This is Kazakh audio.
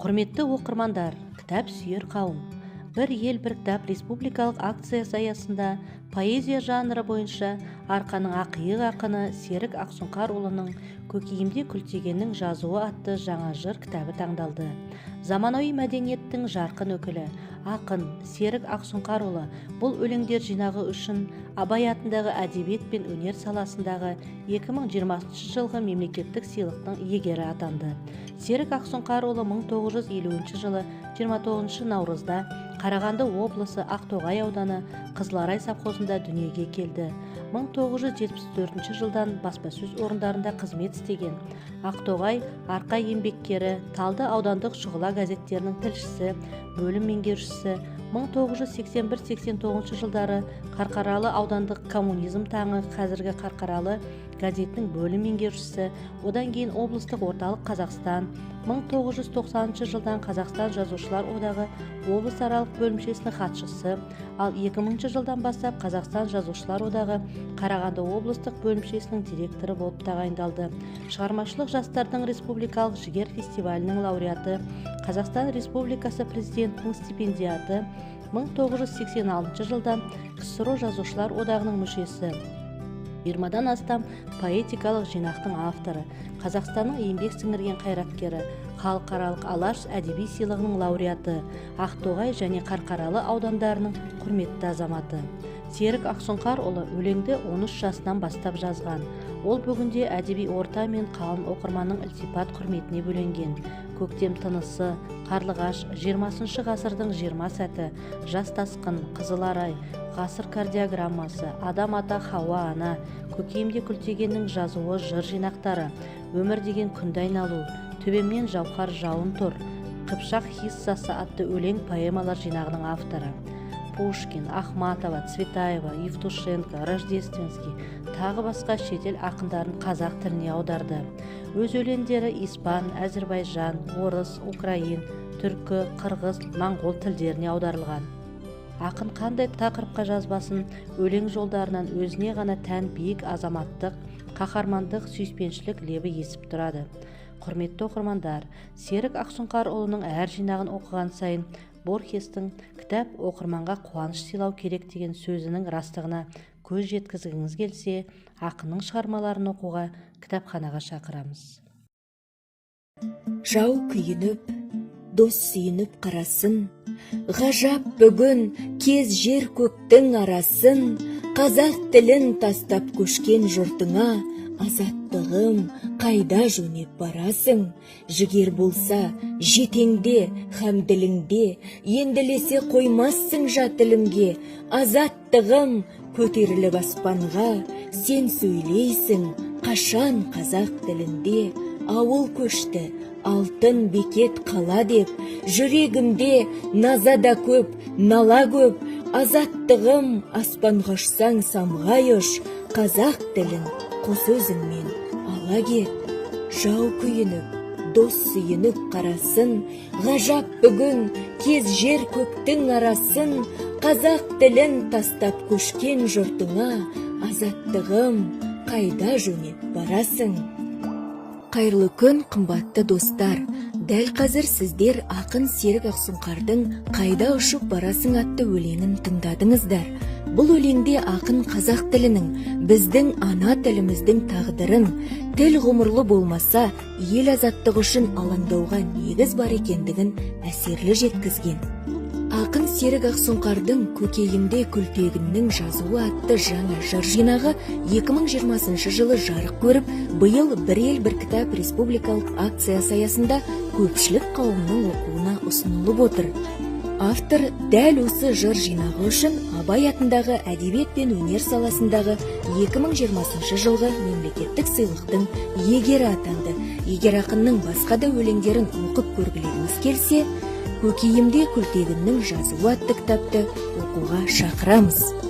Құрметті оқырмандар, кітап сүйер қауым! «Бір ел, бір кітап» республикалық акциясы аясында поэзия жанры бойынша Арқаның ақиық ақыны Серік Ақсұңқарұлының «Көкейімде Күлтегіннің жазуы» атты жаңа жыр кітабы таңдалды. Заманауи мәдениеттің жарқын өкілі, ақын Серік Ақсұңқарұлы бұл өлеңдер жинағы үшін Абай атындағы әдебиет пен өнер саласындағы 2020 жылғы мемлекеттік сыйлықтың иегері атанды. Серік Ақсұңқарұлы 1950 жылы 29 наурызда Қарағанды облысы, Ақтоғай ауданы, Қызыларай совхозында дүниеге келді. 1974 жылдан баспасөз орындарында қызмет істеген. «Ақтоғай», «Арқа еңбеккері», Талды аудандық «Шұғыла» газеттерінің тілшісі, бөлім меңгерушісі. 1981-89 жылдары Қарқаралы аудандық «Коммунизм таңы», қазіргі «Қарқаралы» газетінің бөлім меңгерушісі, одан кейін облыстық «Орталық Қазақстан», 1990 жылдан Қазақстан Жазушылар одағы облысаралық бөлімшесінің хатшысы, ал 2000 жылдан бастап Қазақстан Жазушылар одағы Қарағанды облыстық бөлімшесінің директоры болып тағайындалды. Шығармашылық жастардың республикалық «Жігер» фестивалінің лауреаты, Қазақстан Республикасы Президентінің стипендиаты, 1986 жылдан КСРО Жазушылар одағының мүшесі, 20-дан астам поэтикалық жинақтың авторы, Қазақстанның еңбек сіңірген қайраткері, Халықаралық «Алаш» әдеби сыйлығының лауреаты, Ақтоғай және Қарқаралы аудандарының құрметті азаматы. Серік Ақсұңқарұлы өлеңді 13 жасынан бастап жазған. Ол бүгінде әдеби орта мен қалың оқырманның ілтипат құрметіне бөленген «Көктем тынысы», «Қарлығаш», «20-шы ғасырдың 20 сәті», «Жас тасқын», «Қызыл арай», «Ғасыр кардиограммасы», «Адам ата, Хауа ана», «Көкейімде Күлтегіннің жазуы» жыр жинақтары, «Өмір деген күнді айналу», «Төбемнен жауһар жауын тұр», «Қыпшақ хиссасы» атты өлең поэмалар жинағының авторы. Пушкин, Ахматова, Цветаева, Евтушенко, Рождественский, тағы басқа шетел ақындарын қазақ тіліне аударды. Өз өлеңдері испан, әзірбайжан, орыс, украин, түркі, қырғыз, моңғол тілдеріне аударылған. Ақын қандай тақырыпқа жазбасын, өлең жолдарынан өзіне ғана тән биік азаматтық, қаһармандық сүйіспеншілік лебі есіп тұрады. Құрметті оқырмандар, Серік Ақсұңқарұлының әр жинағын оқыған сайын Борхестің «Кітап оқырманға қуаныш сыйлау керек» деген сөзінің растығына көз жеткізгіңіз келсе, ақынның шығармаларын оқуға кітапханаға шақырамыз. Жау күйініп, дос сүйініп қарасын. Ғажап бүгін кез жер көктің арасын. Қазақ тілін тастап көшкен жұртыңа, азаттығым, қайда жөнеп барасың? Жігер болса жетеңде һәм діліңде, енді ілесе қоймассың жат ілімге. Азаттығым, көтеріліп аспанға, сен сөйлейсің қашан қазақ тілінде? Ауыл көшті, алтын бекет қала деп, жүрегімде наза да көп, нала көп. Азаттығым, аспанға ұшсаң, самғай ұш, қазақ тілін қос өзіңмен ала кет. Жау күйініп, дос сүйініп қарасын. Ғажап бүгін кез жер көктің арасын. Қазақ тілін тастап көшкен жұртыңа, азаттығым, қайда жөнеп барасың? Қайырлы күн, қымбатты достар! Дәл қазір сіздер ақын Серік Ақсұңқардың «Қайда ұшып барасың» атты өлеңін тыңдадыңыздар. Бұл өлеңде ақын қазақ тілінің, біздің ана тіліміздің тағдырын, тіл ғұмырлы болмаса, ел азаттығы үшін алаңдауға негіз бар екендігін әсерлі жеткізген. Ақын Серік Ақсұңқардың «Көкейімде Күлтегіннің жазуы» атты жаңа жыр жинағы 2020 жылы жарық көріп, биыл «Бір ел, бір кітап» республикалық акциясы аясында көпшілік қауымның оқуына ұсынылып отыр. Автор дәл осы жыр жинағы үшін Абай атындағы әдебиет пен өнер саласындағы 2020 жылғы мемлекеттік сыйлықтың иегері атанды. Егер ақынның басқа да өлеңдерін оқып көргілеріңіз келсе, «Көкейімде Күлтегіннің жазуы» атты кітапты оқуға шақырамыз.